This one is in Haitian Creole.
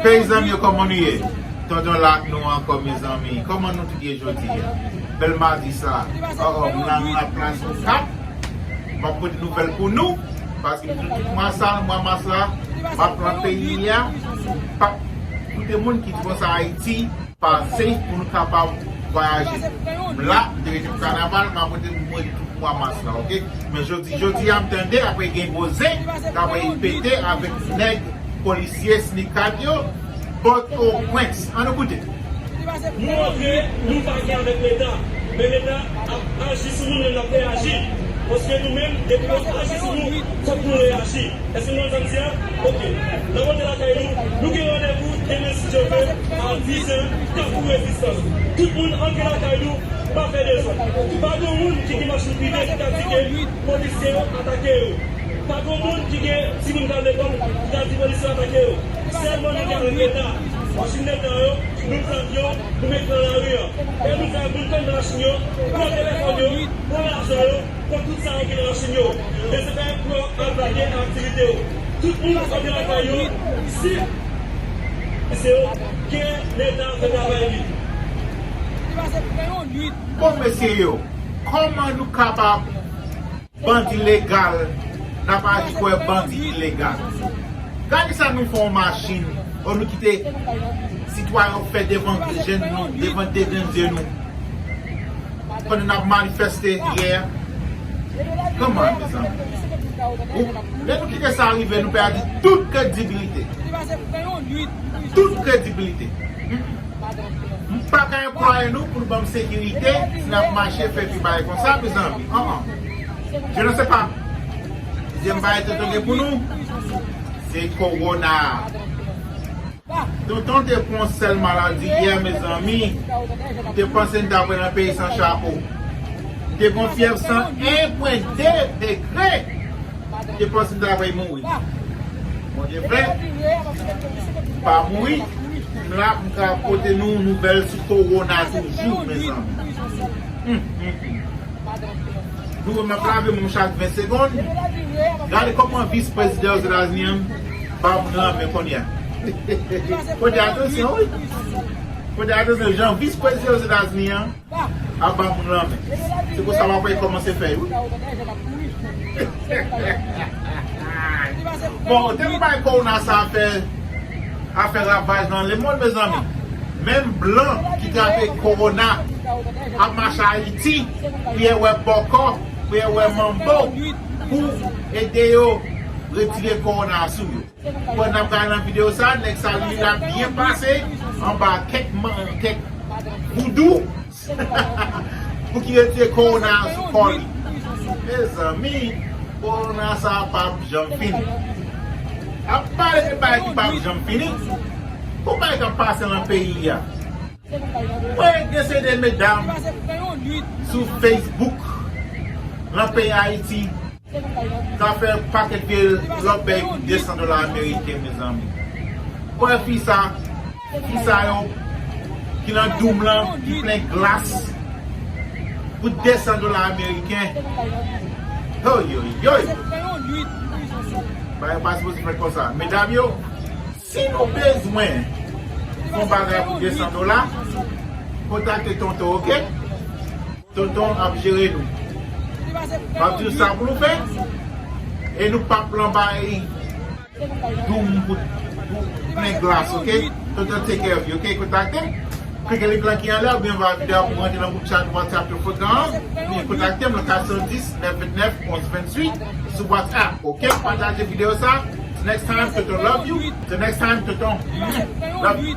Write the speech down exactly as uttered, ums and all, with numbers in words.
Peyizan m yo, kòman nou ye? Tonton la ak nou ankò, mezanmi. Kòman nou tout ye jodi a? Bèl madi sa. Oh, oh, m nan, nan plas Okap. M ap pote nouvèl pou nou. Paske m di nou tout mwa sa, mwa mas la, m ap pran peyi a. M p ap koute moun ki di konsa Ayiti pa safe pou nou kapab vwayaje. M la, m te rete pou kanaval, m ap rete pou mwen tout mwa mas la, oke? Men jodi, jodi a, m tande apre gen gwo zen k ap pete avèk nèg polisye sneakers yo, Pòtoprens. Ann nou koute. Nou antre, nou pake avèk Leta. Men Leta ap aji sou nou, men n ap reyaji. Paske nou menm, depi yo aji sou nou, fòk nou reyaji. Èske nou konn sa m di a? Oke. N ap antre lakay nou. Nou gen randevou demen si Dye vle a dis è, Kafou Rezistans. Tout moun antre lakay nou, pa fè dezòd. Pa gen moun ki gen machin prive ki ka di ke polisye yo atake yo. Pa gen moun ki gen timoun k al lekòl ki ka di polisye yo atake yo. Sèlman nou gen avèk Leta. Machin Leta yo, nou pran yo, nou met nan lari a. E nou fè moun tann nan machin yo, pran telefòn yo, pran lajan yo, pran tout sa yo ki nan machin yo. E se pa pou yo al lage aktivite yo. Tout moun ap antre lakay yo, si se yo ke Leta fè travay li. Bon, mesye yo, kòman nou kapab bandi legal, n ap aji kwè bandi ilegal? Gade sa nou fè yon machin, o nou kite sitwayen yo fè devan jèn nou, devan de grenn zye nou. Pandan n ap manifeste yè, kòman, mezanmi? Ou, lè nou kite sa rive, nou pèdi tout kredibilite. Tout kredibilite. M pa ka enplwaye nou pou nou ban m sekirite si n ap mache fè pi bagay konsa, mezanmi. An, an. Je ne sais pas. Dezyèm bagay tonton gen pou nou, se kowona a. Tonton te pran sèl maladi yè, mezanmi. M te panse n ta pran nan peyi san chapo. M te gon fyèv san en pwen de degre. M te panse m ta pran mouri. Bondye fè, m pa mouri. M la, m ka pote nou nouvèl sou kowona toujou, mezanmi. Hum, hum, hum. Nou wè m ap lave men m chak ven segonn. Gade kòman vis prezidan Ozetazini an ba moun lanmen kounye a. Fò w fè atansyon, wi. Fò w fè atansyon, jan vis prezidan Ozetazini an ap ba moun lanmen. Se konsa w ap wè l kòmanse fè, wi. Bon, te nou bay kowona sa fè a fè ravaj nan lemonn, mezanmi. Menm blan ki trape kowona ap mache Ayiti pou y al wè bòkò, pou y al wè manbo, pou ede yo retire kowona a sou yo. Bon, n ap gade nan videyo sa, nèg sa li la byen pase anba kèk man-, kèk voudou. Pou ki retire kowona sou kò li. Mezanmi, kowona sa p ap janm fini. Ap pale de bagay ki p ap janm fini. Pou bagay k ap pase nan peyi a. Mwen gen se de medam sou Facebook nan peyi Ayiti. Sa fè pakèt vye lòbèy pou de san dola ameriken, mezanmi. Wè fi sa, fi sa yo ki nan doum lan, ki plen glas, pou de san dola ameriken. Oy, oy, oy. Bagay pa sipoze fèt konsa. Medam yo, si nou bezwen fè yon bagay pou de san dola, kontakte Tonton, oke? Tonton ap jere nou. M ap di w sa pou nou fè. E nou p ap lan bay doum pou, pou plen glas, oke? Tonton take care of you, oke? Kontakte m. Klike link lan ki anlè oubyen va videyo pou rantre nan gwoup chat WhatsApp yo frekans. Oubyen kontakte m nan kat san dis, nèf vennèf, onz vennwit sou WhatsApp, oke? Pataje videyo sa. Till next time, Tonton love you. Till next time, Tonton love you.